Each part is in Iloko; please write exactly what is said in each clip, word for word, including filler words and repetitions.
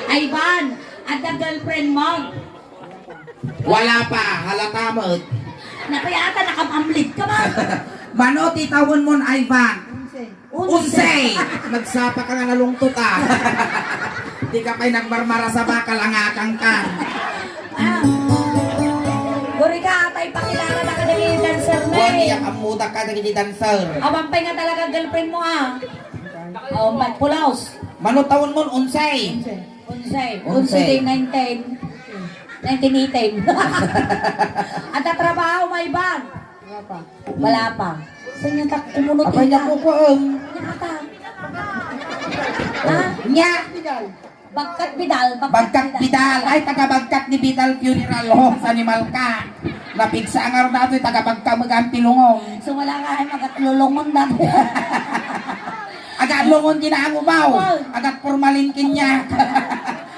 Ivan, adda girlfriend mo? Wala pa, halata met. Napayata, nakam-amlit ka ba? Mano ti tawenmon, Ivan? Onse. Onse! Nagsapa ka nga nalungtot, ah. Di ka pay nagmarmara sa bakal, angakang ka. Ah. Guri ka, tay pakilala na ka dagiti dancer na. Wen, eh. Iyak ammuda ka dagiti dancer. Awan pay nga talaga girlfriend mo, ah. Oh, magpulos. Mano tawenmon, onse. Onse. Onse. Onse. Onse day nineteen. Nineteen eighteen. Adda trabaho, Ivan? Wala pa. Wala pa. Saan nga tak-, kumunot. Apay niya kukuem. Niya ata. Ha? Niya. Bagkat Vidal, Bagkat Bagkat Vidal. Vidal. Ay, taga Bagkat ni Vidal Funeral Home, animal ka. Napigsa ang arda to, taga Bagkat, maganti lungong. So, wala nga ay magatlulungon na. Agat lungon kinaangubaw. Wow. Agat formalin kinyak.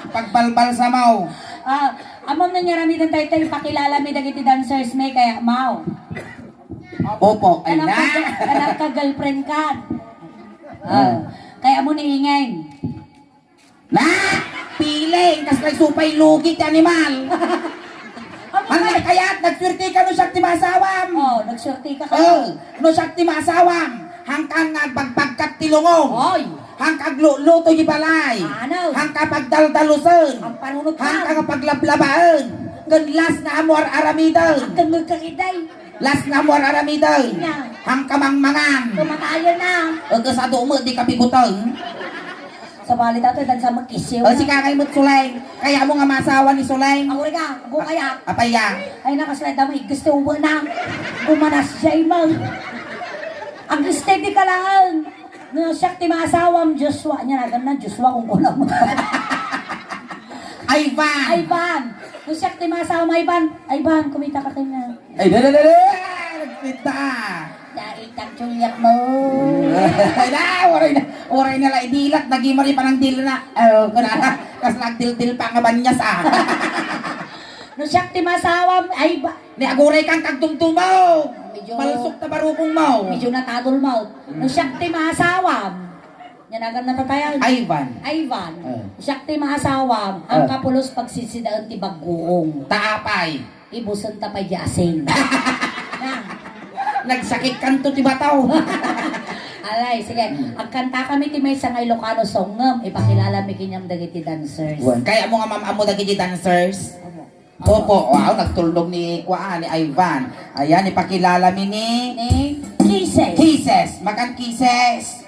Pagbalbal sa maw. Ah, amam na niya ramidan tayo tayo, pakilala mi dagiti dancers mi kaya maw. Opo, ay Anak na. Ka, anak ka girlfriend ka. Ah, Ah. Kaya mo ni ingay. Na! Piling! Kas nagsupay lugi ti animal! Ano Ano ba? Kayat? Nagswerte ka no siak ti masawam! Oh, nagswerte ka ka. Oh, no siak ti masawam! Hangkan nga agbagbagkat ti lungong! Oy! Hangka agluluto di balay! Ano? Hangka pagdaldalusen! Ang panunot ka! Hangka nga paglablabaen! Ken las nga amo ar-aramiden! Ang kangeg ka kiday! Las nga amo ar-aramiden! Nya. Hangka mangmangan! Kumatayan na! Agkasado mo, di ka biguteng! Sabali tato, dan sa magkisiw. O, si Kakay mo't Suleng. Kaya mo nga masawa ni Suleng. Ako rin ka, ako kaya. Apay ya? Ay, nakasla damo, iggusto ubo na. Umanas siya, imang. Ang gusto di ka lang. No, siya ti masawam, Joshua. Niya nagan na, Joshua, kung kulang mo. Ivan. Ivan. No, siya ti masawam, Ivan. Ivan, kumita ka kanya. Ay, dali, dali! Nagpinta! Dahil kang Juliet mo. Ay, na, waray na, waray na la idilat, nagimari pa ng dil na. Oh, kuna, kas nagdildil pa nga banyas, ah. No siak ti masawam, ay ba? Ni aguray kang kagdumdumaw. Medyo Malsok ta barukong mo. Medyo natadol mo. No siak ti masawam. Yan agad natatayan. Ivan. Ivan. Eh. Siak ti masawam, ang Eh. kapulos pagsisidaan ti bagguong. Taapay. Ibusen ta pay di asin. Na. Nagsakit kanto ti bataw. Alay, sige. Hmm. Agkanta kami ti maysa nga Ilocano song ngem ipakilala mi kaniam dagiti dancers. Wen, kaya mo nga mam-ammo dagiti dancers? Opo. Opo. Wow, nagtulnog ni kuan, ni Ivan. Ayan, ipakilala mi ni Ni Kisses. Kisses. Makan Kisses.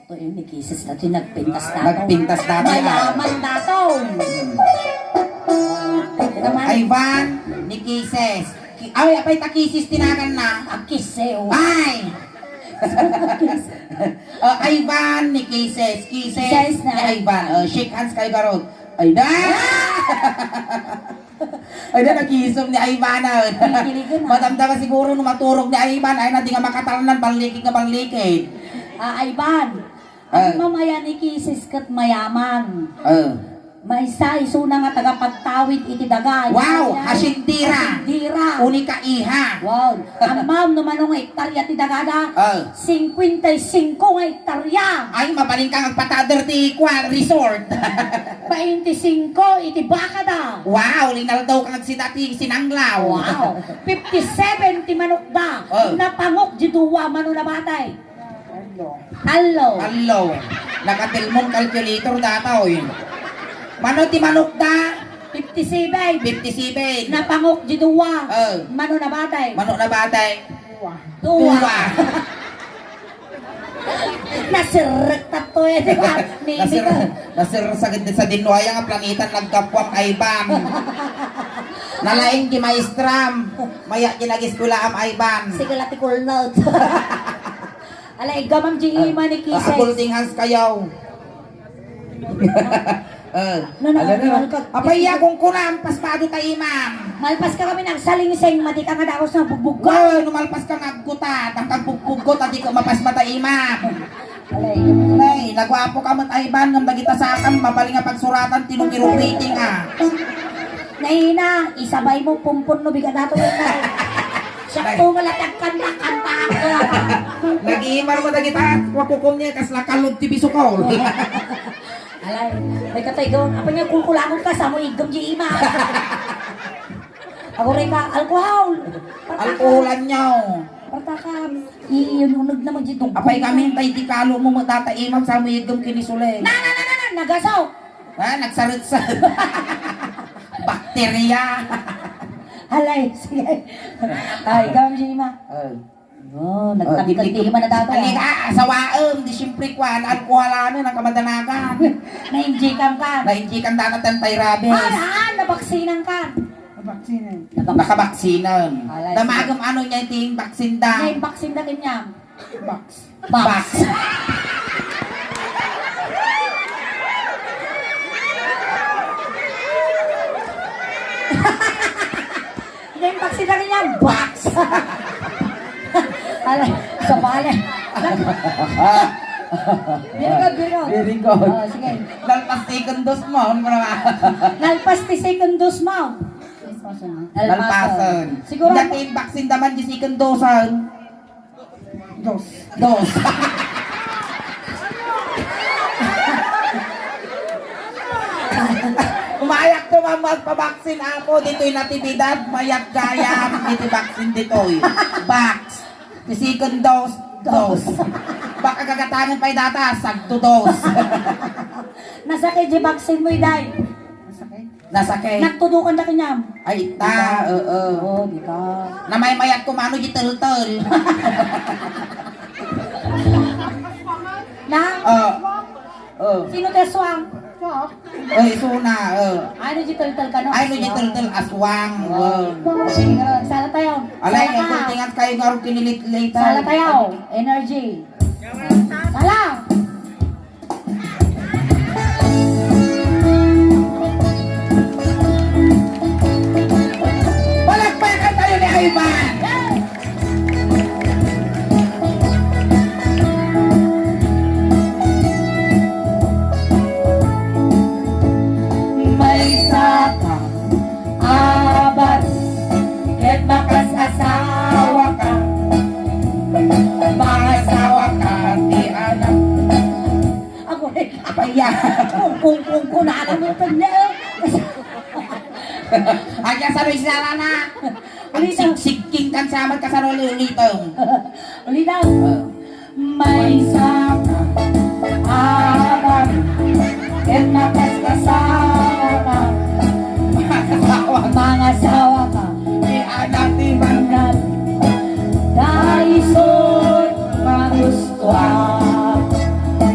Ito yung ni Kisses na ito, nagpintas na ito. Nagpintas na ito, ah. Mayaman na ito. Ito naman. Ivan, ni Kisses. Ki-, ay, apay ta Kisses tinagan na. Ah, Kisses, oh. Ay! Ah, Ivan, ni Kisses. Kisses, Kisses na. Ni Ivan. Ah, shake hands kayo, garot. Ay, da! Ay, da, nakisom ni Ivan, ah. Kinikilig yun, ah. Madamdama siguro no maturog ni Ivan. Ay, na, di nga makatalnan, balikid nga balikid. Ah, Ivan. Ah. Ang mamaya ni Kisses ket mayaman. Ah. Maysa isuna nga tagapagtawid iti daga. Wow! Yan. Hasindira! Hasindira! Unika iha! Wow! Ammam no mano nga hektarya ti dagada? Ah. Cincuenta y cinco nga hektarya! Ay, mabalin ka agpatader ti kuan, resort! Bainti singko iti bakada! Wow! Linaldaw ka agsida ti sinanglaw! Wow! Fifty-seven ti manokda! Ah. Napangok di dua, mano nabatay? Tallo. Tallo. Nakatilmon calculator data, oy. Mano ti manokda? Fifty-seven. Fifty-seven. Napangok di dua. Oh. Mano nabatay? Mano nabatay? Dua. Dua. Dua. Nasirrek tatto eh, di ba? Maybe Nasir-, ka. Nasir sa gid sa dinwaya nga planeta nagkapuam ay bam. Nalaing ti maestram. Maya ti nag-eskwela am ay bam. Sige la ti kulnot. Ala, iggamam di ima ni Kisses. Ah, holding hands kayo. Eh, No, no, ala no, na. Malpas. Apay ya, kung kunam, pasmado ta imam. Malpas ka kami nagsalingsing, madi ka nga dakos nga bugbuggo. Wow, no malpas ka nga aggutat, ang kagbugbugot, adi ka mapasma ta imam. Alay. Nay, nagwapo ka met ay ban, ngem dagita sakam, mabalin nga pagsuratan, ti numero waiting, ah. Nay na, isabay mo, pumpon no, bigat ato, nay. Sakto nga latag kanta, kanta ako. Nag-iimar mo dagita, wakukom niya, kas lakalog ti bisukol. Alay. Ay, katay doon. Apay nga kulkulagon ka, sa mo igom di ima. Aguray ka, alkohol. Alkoholan niyo. Parta ka, iyununod na mo di dugtong. Apay kami, tay di kalo mo, matataimag, sa mo igom kinisulay. Na, na, na, na, na, nagasaw. Ah, nagsaritsar. Bakterya. Alay, sige. Ay, gawin di ima. Oh. Oh, nagtangkad di man na dato. Alika, asawaem, di siyempre kuan, alkohol ano, nang kamadanagan. Na-injekan ka. Na-injekan da ka anti-rabies. Ah, naan, nabaksinan ka. Nabaksinan. Nakabaksinan. Alay, sige. Damagem ano niya iti baksin da. Niya baksin da kanyam. Box. Box. Box. Hindi yung taxi na rin yan. Box. Ala, sa pala. Very good, very good. Very good. Oh, sige. Nalpas ti second dose mo, ano mo naman? Nalpas ti second dose mo. Nalpasan. Nalpasan. Siguro dati yung vaccine naman, di second dose, ah. Dos. Dos. Umayak to, ma'am, magpabaksin ako. Dito'y natibidad, mayat gayam. Dito'y baksin dito'y. Box. The second dose, dos. Baka gagatangan pa'y data, sagto dos. Nasakit di baksin mo, Iday. Nasakit. Nasakit. Nagtudukan na kanyam. Ay, ta, oo. Oo, di ka. Namaymayat ko mano di teltel. Na? Oh. Oh. Sino ti aswang? Ay, suna, oh. Ano di teltel ka, no? Ay, no di teltel, aswang. Oh. Oh. Sige, sala tayo. Alay, sala ka. Tingat kayo nga rin kinilitlitan. Sala tayo. Energy. Sala! Palakpakan tayo ni Ivan! Maysa ka abat, ket makasasawa ka. Mangasawa ka ti anak. Aguray ka. Apay ya. Kung, kung, kung, kung, alam mo ito niya, eh. Ay, ya, sabi si Sarana. Ang sigsigking kan sa amat kasano ulitin. Ulitaw. Oh. Maysa ka, abat, ket makasasawa ka. Mangasawa ka. Mangasawa ka. Ti anak ti mangan. Dayson, mangus-, Tua,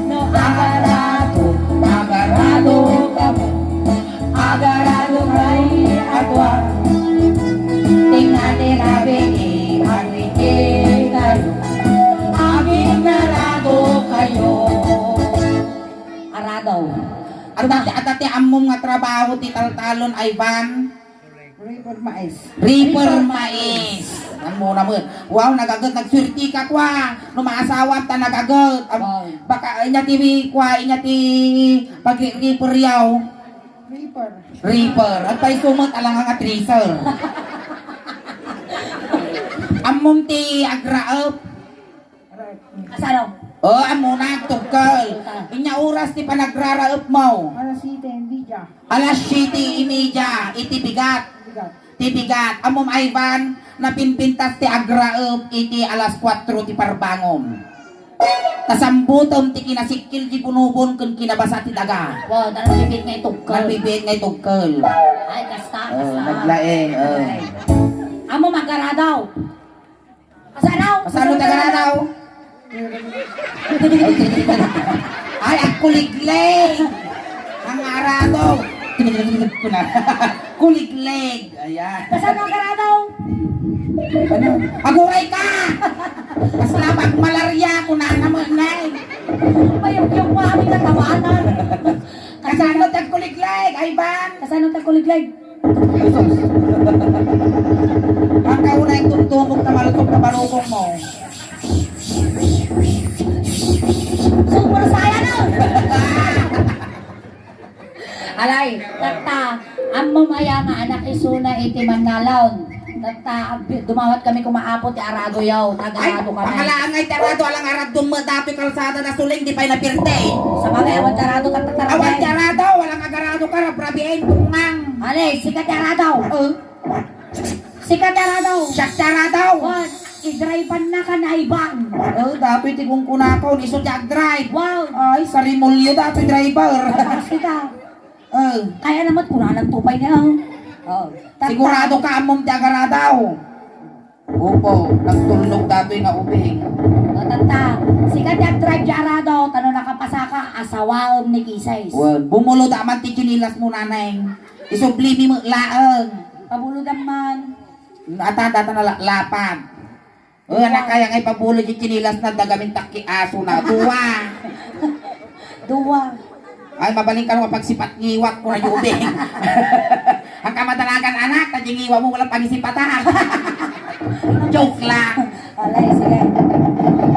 no agarado, agarado kamo, agarado kay a tua. Tingnan ni Rabbi, agriki kayo, agarado kayo. Arado. Adda ti, adda ti ammom nga trabaho ti taltalon, Ivan? Reaper mais. Reaper mais. Ammona met. Wow, nagaget, nagswerti ka, kwa. No maasawa ta nagaget. Am-, wow. Baka, inya ti, kwa, inya ti pagri-reaper yaw. Reaper. Reaper. At paiso met, alangan nga tracer. Ammom ti agraep. Kasano? Oh, ammona, agtugkel. Inya oras ti panagraraepmo. Alas siyete y media. Alas siyete y media, iti bigat. Bigat. Ti bigat. Ammom, Ivan, napinpintas ti agraep iti alas kuatro ti parbangom. Kasambutem ti kinasikkil ti bunubon ken kinabasa ti daga. Wow, nagbibiit nga itugkel. Nagbibiit nga itugkel. Ay, kasta, oh, kasta. Naglaeng, oh. Ay. Ammom, agarado. Kasano? Kasano ti agarado? Ay, agkuliglig. Ang arado. Kuliglig. Ayan. Kasano agarado? Ano? Aguray ka! Kasla pagmalarya, kunana mo, nay. Mayukyuk mo aming natawanan. Kasano ti agkuliglig, Ivan? Kasano ti agkuliglig? Jesus. Ang kauna yung tundunok na malutong na barukong mo. Super Saiyan na! Alay, tatta, ammom aya nga anak isuna iti mannalaw. Tatta, bi-, dumawat kami koma Apo ti arado yaw, taga-arado kami. Pangalaangay ti arado, alang aradon met datoy kalsada na suling, di pay napirte. Sabagay, awan ti arado, tatta, tatta. Awan ti arado, walang Ti Arado. Eh? Sika ti Arado. Siak ti Arado. Wan, idrivean na kan Ivan. Eh, datoy ti kunkunakon, isu ti agdrive. Wow. Ay, sarimulyo datoy driver. Tapos kita. Eh. Kaya naman, kunanan to pa niya. Oh. Tatta. Sigurado ka, ammom ti agarado. Opo, nagtulnog datoy nga ubing. O, tatta, sika ti agdrive ti Arado, ta no nakapasaka, asawaem ni Kises. Wen, bumulod man ti tsinelas mo, naneng. Isublimi met laeng. Pabulodan man. Ata, data na la-, lapad. O, anak, kaya nga ipabulod ti tsinelas na, dagamin takki aso na. Dua. Dua. Ay, mabalin ka nga pagsipat ngiwat ko na, Jubing. Ang kamadalagan, anak, ta di ngiwa mo, walang pangisipatan. Joke lang. Alay, sige.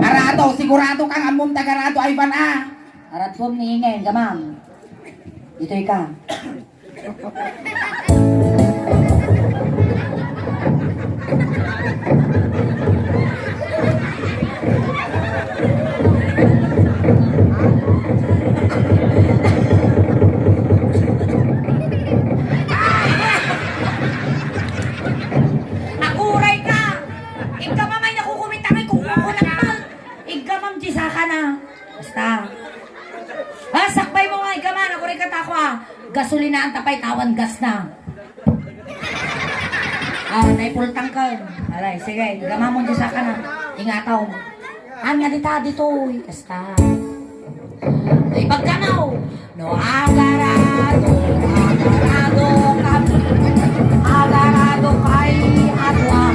Arado, sigurado kang ammom ti agarado, Ivan, a. Aradkom ni ingen, gamam. Ditoy ka. Aguray ka! Igka mamay nakukumitangay kung kukunak na. Igka mam di sakana. Basta. Ah, sakbay mo nga, igka man. Aguray ka tako, ah. Gasolinaan ta pay, ta awan gas na. Ah, naipultang ka. Alay, sige, gamamon di sakana. Ingataw. Anya dita, ditoy. Basta. Ay, pagkanaw. No, agarado, agarado kami. Agarado kay adwa.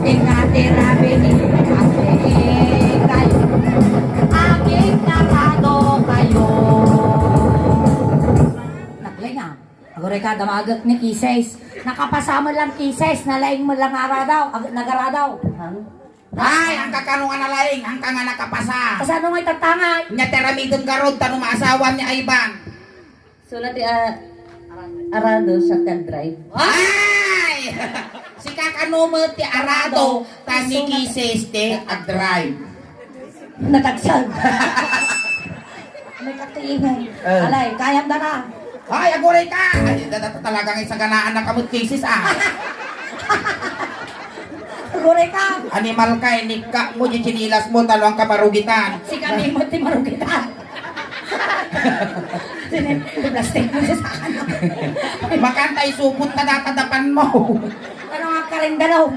Ingati rabi ni ate kay. Aging narado kayo. Naglinga. Agore ka, damagek ni Kises. Nakapasa man lang Kises, nalaing man lang aradaw, ag-, nagaradaw. Ang? Ay, ang kakano nga nalaing, ang ka nga nakapasa. Kasano nga itatangay? Nya ti aramiden garud, ta no maasawa ni Ivan. So, na ti, ah, arado siya ti drive. Ay! Si kakano mo ti arado, ta ni Kises ti agdrive. Natagsan. May katiingan. Eh. Alay, kayam da ka. Ay, aguray ka! Ay, da-, da-, talagang isaganaan na kamot cases, ah. Aguray ka. Animal ka, inikka mo, di tsinelas mo, talong ka marugitan. Si kami mo, ti marugitan. Sini, plastic mo sa sakana. Makanta, isupot ka, datadapan mo. Ano nga karindalaw?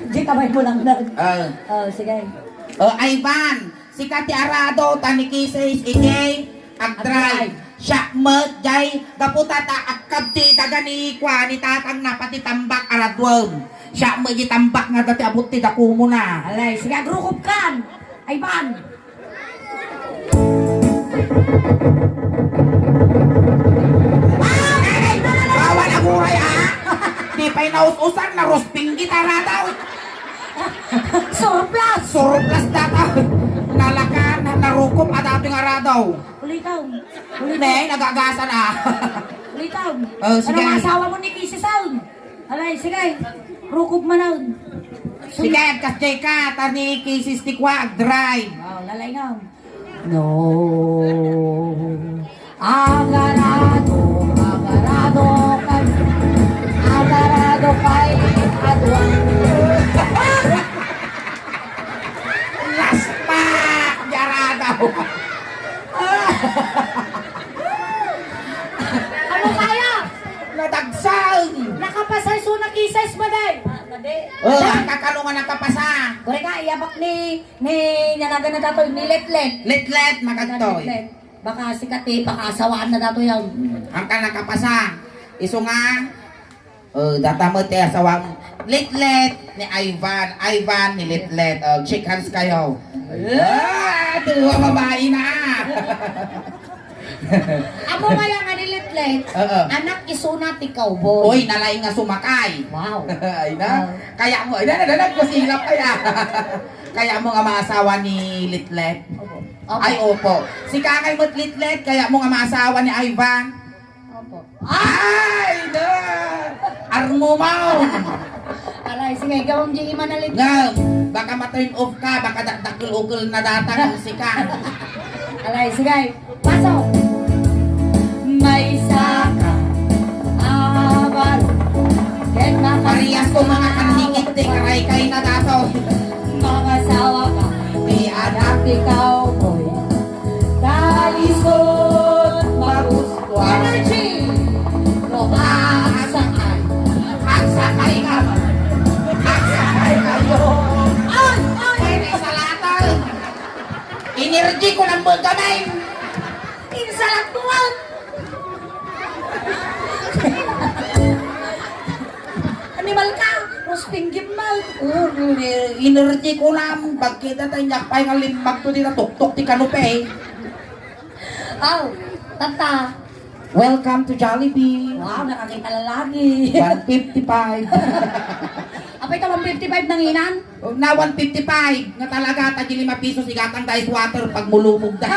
Di kamay mo lang na. Ah. Oh, sige. Oh, Ivan, sika ti arado, ta ni Kises iti agdrive. Agdrive. Siak met, jay, gapu ta ta akkab ti daga ni kua, ni tatangna, pati tambak, araduem. Siak met di tambak nga dati abut ti dakumuna. Alay, sige, agrukop kan. Ivan. Bawal aguray, ah! Di pay naus-usan, narusping kita radaw. Surplus! Surplus data. Nalakan, narukop, adatoy nga radaw. Ulitaw. Ulitaw. Ne, nagagasan, ah. Ulitaw. Oh, sige. Ano nga asawa mo ni Kisis, ah? Alay, sige. Rukop manan. Sige, agkas jay ka, ta ni Kisis ti kua, agdrive. Oh, lalay nga. No. Agarado, agarado kay, agarado kay, adwa. Laspak, jarado. Ano kaya? Natagsan. Nakapasay so na cases, maday. Ah, maday. Oh, ang kakano nga nakapasa. Kore ka, iyabak ni, ni, nanagan na datoy, ni Letlet. Letlet, makagtoy. Letlet. Baka sikat eh, baka asawaan na datoy yan. Ang ka nakapasa. Isu nga, oh, data mo ti asawam. Letlet ni Ivan. Ivan ni Letlet. Oh, shake hands kayo. Ah, dua babae na. Amo kaya nga ni Letlet, oo, anak isuna ti cowboy. Oy, nalaing nga sumakay. Wow. Ay na. Ah. Kaya mo, ay na, na, na, kusilap kaya. Kaya mo nga maasawa ni Letlet? Opo. Opo. Ay, opo. Si Kakay mo't Letlet, kaya mo nga maasawa ni Ivan? Opo. Ay, na! Armumaw! Aray, sige, gawang di imanalit. Nga, baka ma-turn off ka, baka dakdakkel-ukel na data ng sika. Aray, sige, paso. May saka Parehas ko mga kandikit, di karay kay na dato. Mangasawa ka, may anak ikaw, boy. Talisod, magustuhan. Energy! No, agsakay. Agsakay ka. Agsakay kayo. Ay! Ay! Ay, may salatan. Energy ko ng bugamay. Insalat mo, ah. Animal ka, Rospinggit mal. Oh, energy ko lang. Pagkita tayo niya, pay nga limbag to, di natuktok ti kanupe. Oh, tata. Welcome to Jollibee. Wow, nakakita lalaki. One fifty-five. Apay ta one fifty-five nanginan? Oh, na one fifty-five. Nga talaga, tagi lima pisos, igatang da ice water pag mulumog da.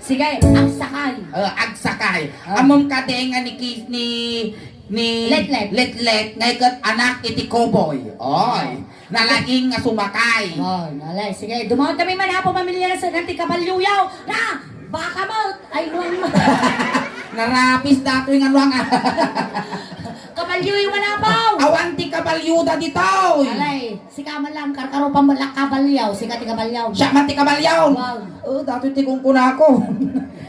Sige, agsakay. Oh, agsakay. Oh. Amom ka, deng, nga ni Kis-, ni, ni Letlet. Letlet, nga ikat anak iti cowboy. Oy. Nalaing nga sumakay. Oh, nalay. Sige, dumawat kami man, ha, pamilya na sa ganti kabalyo yaw. Na, baka mo. Ay, nuang mo. Narapis datoy nga nuang. Kabalyo yung manapaw. Awan ti kabalyo da ditoy. Alay, sika man lang, karkaro pa mo lang kabalyaw, sika ti kabalyaw. Siya man ti kabalyaw. Wow. Oh, datoy ti kungkunako.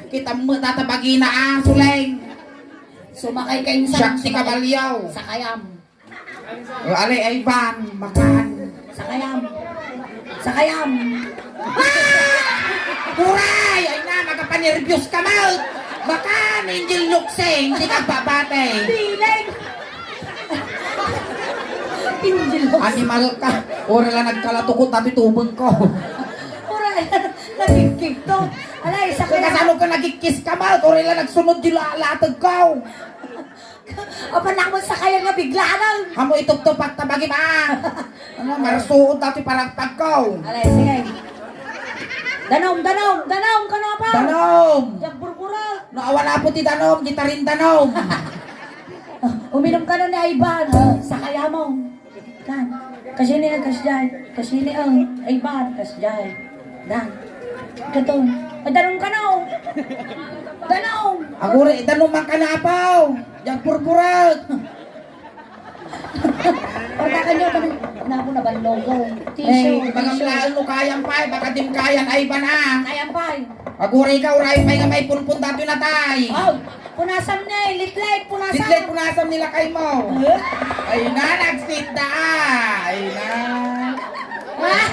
Kita mo, tatabagina, ah, suleng. Sumakay ka insan. Siya ti kabalyaw. Sakayam. O, ali, ay, Ivan, makan. Sakayam. Sakayam. Ah! Uray! Ay na, magapanerbyos ka, Mal! Makan, Angel Luksing, di ka babate. Piling! Angel Luksing. Animal ka. Ora lang nagkalatukot dati tubeng ko. Uray, nagigkig to. Alay, sakayam. Kasano ka nagigkis ka, Mal? Ora lang nagsunod yung la-, latag ko. Apan ako sa kaya nga biglaan. Amo ituptupak ta bagi ba? Ano, marsuot dati paragpag ko. Alay, sige. Danom, danom, danom, kano pa? Danom! Yagburburak. No, awan apo ti danom, di tarin danom. Uminom ka na ni Ivan. Sa kaya mo. Kan. Kasini ang kasjay. Kasini ang, ay, ban, kasjay. Dan. Katon. Ay, danong ka na, oh. Danong. Aguri, danong man ka na, apaw. Diyan purpurat. Pagkakan nyo, kami, naku, nabanlogo. Tissue, eh, tissue. Magamlaan mo, kayang pay, baka dim kayan, ay, ban, ah. Kayang pay. Aguri ka, uray pay nga may punpun datoy natay. Oh, punasan ni, litlit, punasan. Litlit, punasan nila kay mo. Eh? Ay na, nagsit da. Ay na. Ah!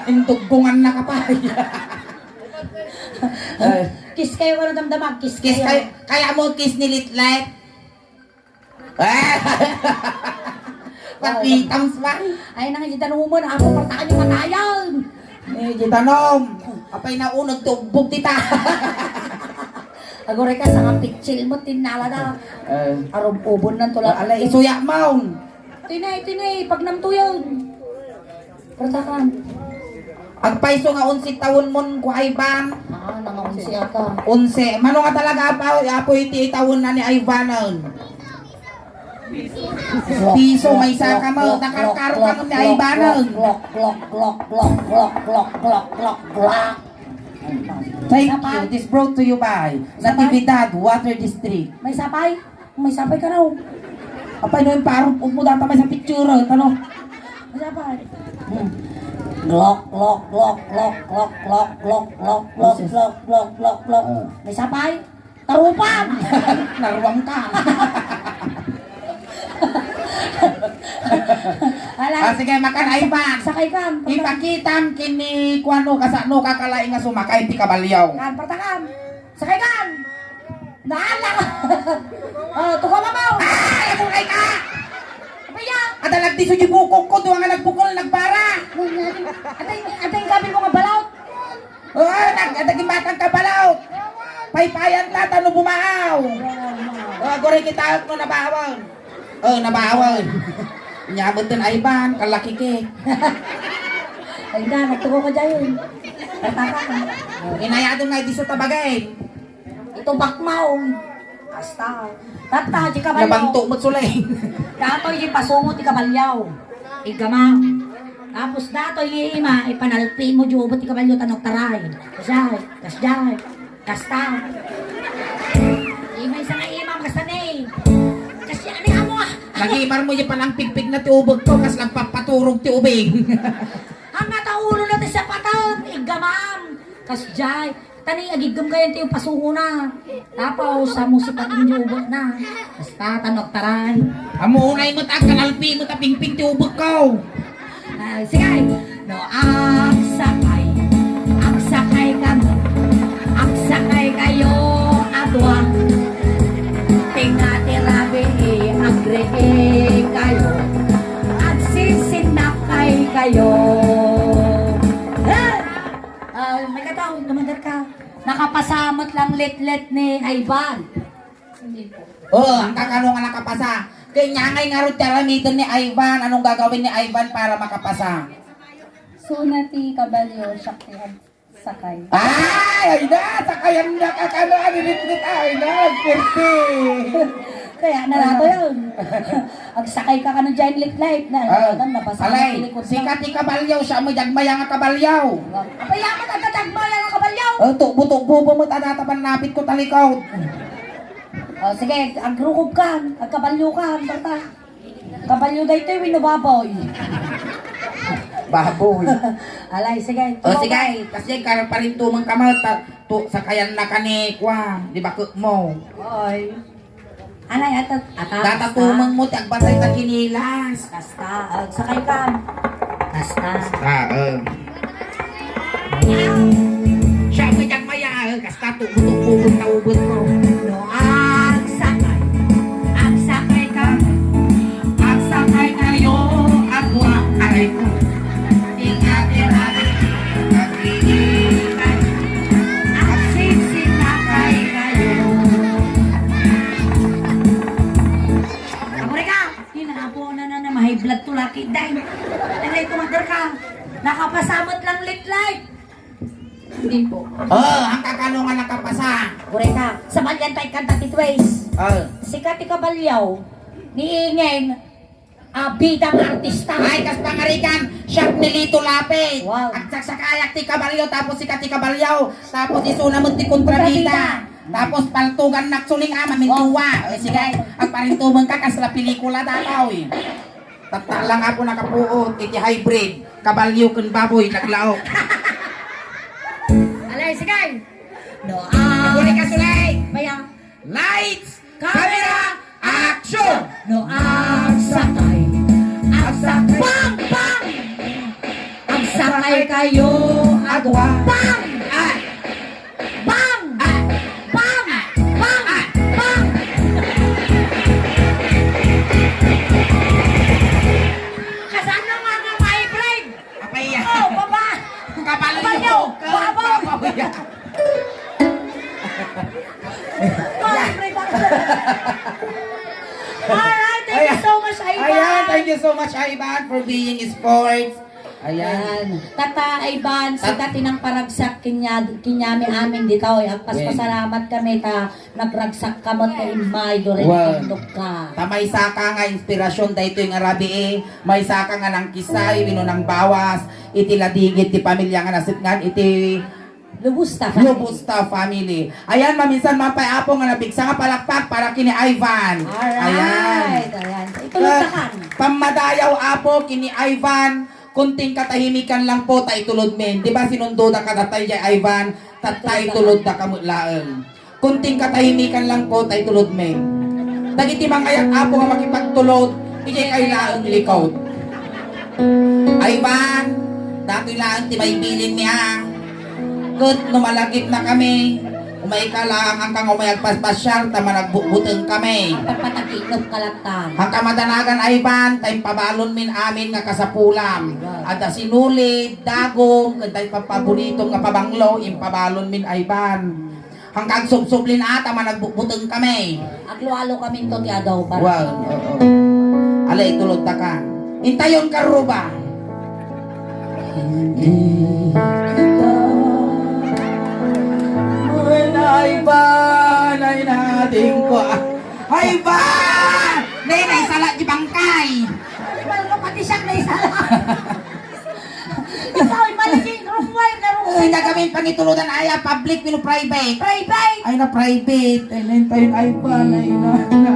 Indugbungan na ka pa. Ay. Kiss kayo, ano damdamag? Kiss kayo. Kiss kayo. Kaya mo kiss ni Litlit. Patitams ba? Ay, nang iti danuman, ako, partakan yung matayan. Eh, di danom. Apay na unag ti ubbog dita. Agore ka, sa pitsil mo, tinala na. Eh. Arum-ubon ng tula. Ala, isuya maun. Tinay, tinay, pagnamtuyan. Partakan. Agpayso nga onse taon mon, ku Ivan. Ah, nanga onse ata. Onse. Mano nga talaga, apo, apo iti taon na ni Ivan, ah. Piso, maysa ka mo, nakarkaro ka mo ni Ivan, ah. Thank you. This brought to you by Natividad Water District. May sapay? May sapay ka raw. Apay no, yung parang mo data may sa picture, ano? May sapay. Hmm. Glok, glok, glok. Ano siya? Glok, glok, glok. Ah. May sapay? Tarupan! Naruwang ka. Ala. Ah, sige, makan, Ivan. Sakay kan. Ipakitam kini kuano, kasano ka kalaing nga sumakay ti kabalyo. Kan, partakan. Sakay kan! Naalak! Oh, tukaw ka mo! Ay, agurayka! Apay ya? Ada nagdiso di bukog ko, duwa nga nagbukol, nagbara! Atay, atay, kabil mo nga balaw! Oh, nag-, ada gimatang ka balaw! Paypayan ta, tano bumaaw! Oh, aguray kita, no, nabawan! Oh, nabawan. Nya, betten ay ban, kalakiki. Ay, da, nagtuko ka dyan. Inayado nga, di sa tabagay. Ito bakmaw. Hasta. Tatta, di kabalyo. Nabanto mo't sulay. Datoy di pasungo ti kabalyo. Igama. Tapos datoy di ima, ipanalpi mo di ubot ti kabalyo, tanok taray. Kasjay, kasjay. Kasta. Imay sa nga imam, kasta ni. Kasi ano nga mo, ah? Kagimarmo diay panangpigpigna ti ubegko, kas nagpapaturog ti ubing. Ang nataulo na ti sapatam, iggamam. Kasdiay, tani agiggem kayan ti pasungona. Tapaw, sa mo si pagin di ubekna. Basta, tanok taray. Amo unay met agkanalpi met a pingping ti ubekko. Ah, sige. No, agsakay, agsakay kami, agsakay kayo a dua. Tinga ti rabii, agrii kayo, agsisinakay kayo. Ah! Ah, may kataw, dumagar ka. Nakapasa met lang letlet ni Ivan. Hindi po. Oh, ang kakano nga nakapasa. Kanya ngay ngarud ti aramiden ni Ivan. Anong gagawin ni Ivan para makapasa? Suna ti kabalyo, siak ti agsakay. Ay, ay na, sakayan na ka, kano, anilitlit, ay na, kurti. Kaya na nato yun. Agsakay ka kano dyan, lit life na. Ah, ano, nabasa alay, na pilikod na. Sika ti kabalyo, siak met dagmaya nga kabalyo. Apay, amat ang dagmaya nga kabalyo? Oh, tukbo-tukbo ba mo, tadata panapit ko talikod. Oh, sige, agrukog ka, agkabalyo ka, bata. Kabalyo daytoy wenno baboy? Baboy. Alay, sige. O, sige. Kasi ka parintumeng ka, ma-, ta-, tu-, sakayan na ka ni, kwa, di ba, kuk mo? Oy. Alay, atat-, atat-, Data tumeng mo, ti agbatay ta kinilas. Basta, ah, sakay ka. Basta. Ah, ah. Siya, may kang maya, ah, kasta, tubo-tubo, taubot ko. No, agsakay, agsakay ka, agsakay kayo, agwa, aray ko. Tingati, aray, agriitan, agsinsinakay kayo. Agurika! Hinapo na na na, ma-high blood to laki, day. Aray, tumagar ka. Nakapasamot lang litlay. Hindi po. Oh, ang kakano nga nakapasa. Agurika, sa Malian tayo kanta ti Tways. Oh. Sika ti kabalyaw, ni Ingen, ah, bidang artista. Ay, kas pangarigan, siak ni Lito Lapid. Wow. Agsaksakayak ti kabalyo, tapos sika ti kabalyaw, tapos isuna met ti kontrabida. Kontrabida. Tapos paltugan nak suling ama, mintuwa. Oh. Eh, sige, agparintumeng ka, kasla pelikula dataw, eh. Tatta lang apo nakapuot, iti hybrid, kabalyo ken baboy, naglaok. Alay, sige. No, ah. Aguli ka, Sulay! Maya. Lights, camera, action! No, agsakay. Agsakay. Bang! Bang! Agsakay kayo, agwa. Bang! Ah! Bang! Ah! Bang! Bang! Ah! Bang! Kasano nga nga ma-hybrid? Apay yan? Oh, baba! Kabalyo! Kabalyo! Babaw! Babaw yan! Alright, thank you so much, Ivan. Ayan, thank you so much, Ivan, for being sports. Ayan. Ayan. Tata, Ivan, sika ti nangparagsak kenya-, kenyami amin ditoy. Agpaspasalamat kami ta nagragsak ka met nga immay, duri. Wow. Natandok ka. Ta maysaka nga inspirasyon daytoy nga rabii, maysaka nga nangkisay, wenno nangbawas, iti ladingit ti pamilya nga nasipngan iti Lubusta family. Lubusta family. Ayan, maminsan man pay, Apo, nga napigsa nga palakpak para kini Ivan. Alright, ayan. Ayan. Itulog ta kan. Pammadayaw, Apo, kini Ivan. Kunting katahimikan lang po, ta itulod men. Di ba sinundoda ka datay, Ivan? Tatay, tulod da ka met laeng. Kunting katahimikan lang po, ta itulod men. Dagiti mangayat, Apo, nga makipagtulod, idiay kay laeng likod. Ivan, datoy laeng ti maibilinmi, a. Ket no malagipna kami, umay ka laeng, angka nga umay agpaspasiar ta managbutbuteng kami. Pagpatakinop ka latta. Angka madanagan, Ivan, ta impabalonmin amin nga kasapulam. Adda sinulid, dagom, ken dayta pabunitom nga pabanglo, impabalonmin, Ivan. Angka agsubsublin a ta managbutbuteng kami. Aglualo kami to ti adaw para. Wow, oo. Alay, tulod ta ka. Intayon ka, Ruba. Hindi kita. Ay, Ivan, ay, nating ko. Ay, Ivan! Nay, naisala di bangkay. Ay, Ivan, pati siya naisala. Ikaw, imagine, room wire na room. Ay, gagawin pangituludan, ay, ah, public, wenno private? Private! Ay, na private. Ay, na, tayo, ay, pa, na, na, na,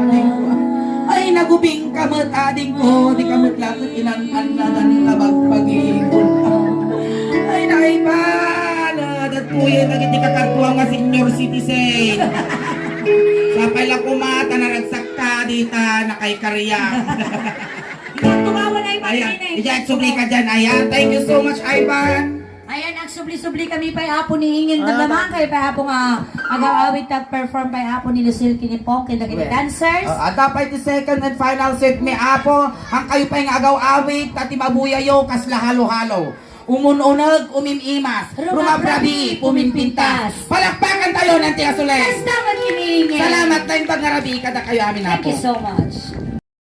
ay, Nagubing ka met, adingko, di ka met laket inan-annadan nga bagbagikon. Ay, naipan, ah, dagitoyen dagiti kakadua nga senior citizen. Sapay la koma, ta naragsakka, dita, nakaikarya. Tumawa na yung Ayan, pagkain eh. Iyan, subli ka dyan, ayan. Thank you so much, Ivan. Ayan, nagsubli-subli kami pay, Apo, ni Ingin. Ah, Naglaman kayo pay, Apo, nga agaw-awit, nag-perform pay, Apo, ni Lucille Kinipong, kay dagiti Well, dancers. Ah, adda pay ti second and final set mi, Apo. Ang kayo pay nga agaw-awit, ta ti mabuyayo, kasla halo-halo. Umun-uneg, umim-imas. Rumabrabi, Rumabrabi, pumimpintas. pumimpintas. Palakpakan tayo ng Tia Soleil. Basta magkining. Salamat, naimbag nga rabii, kada kayo amin, Thank Apo. you so much.